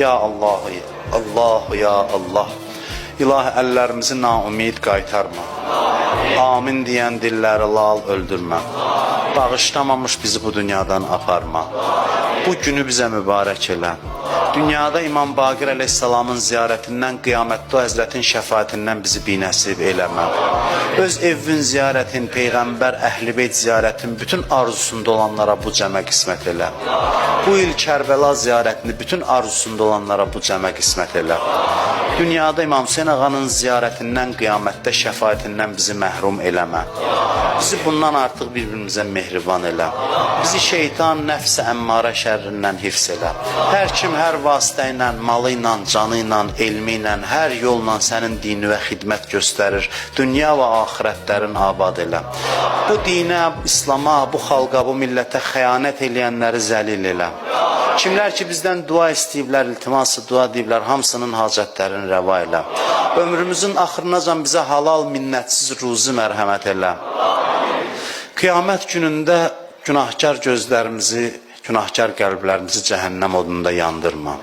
Ya Allah, Allah, ya Allah. İlahi əllərimizi naümid qaytarma. Amin deyən dilləri lal öldürmə. Bağışlamamış bizi bu dünyadan aparma. Bu günü bizə mübarək elə. Dünyada İmam Baqir əleyhissalamın ziyarətindən, qiyamətdə o həzrətin şəfaətindən bizi binəsib eləmə. Öz evin ziyarətin, peyğəmbər, əhl-i beyt ziyarətin bütün arzusunda olanlara bu cəmə qismət elə. Bu il Kərbəla ziyarətini bütün arzusunda olanlara bu cəmə qismət elə. Dünyada İmam Hüseyn ağanın ziyarətindən, qiyamətdə şəfaətindən bizi məhrum eləmə. Bizi bundan artıq bir-birimizə mehriban elə. Bizi şeytan, nəfs-i əmmarə şərrindən hifz elə. Hər kim hər vasitə ilə, malı ilə, canı ilə, elmi ilə, hər yolla sənin dininə xidmət göstərir. Dünya və axirətlərin abad elə. Bu dinə, İslama, bu xalqa, bu millətə xəyanət eləyənləri zəlil elə. Kimlər ki bizdən dua istəyiblər, iltiması dua deyiblər, hamısının hacətlərini rəva elə. Ömrümüzün axırınacan bizə halal, minnətsiz ruzi mərhəmət elə. Qiyamət günündə günahkar gözlərimizi, günahkar qəlblərimizi cəhənnəm odunda yandırma.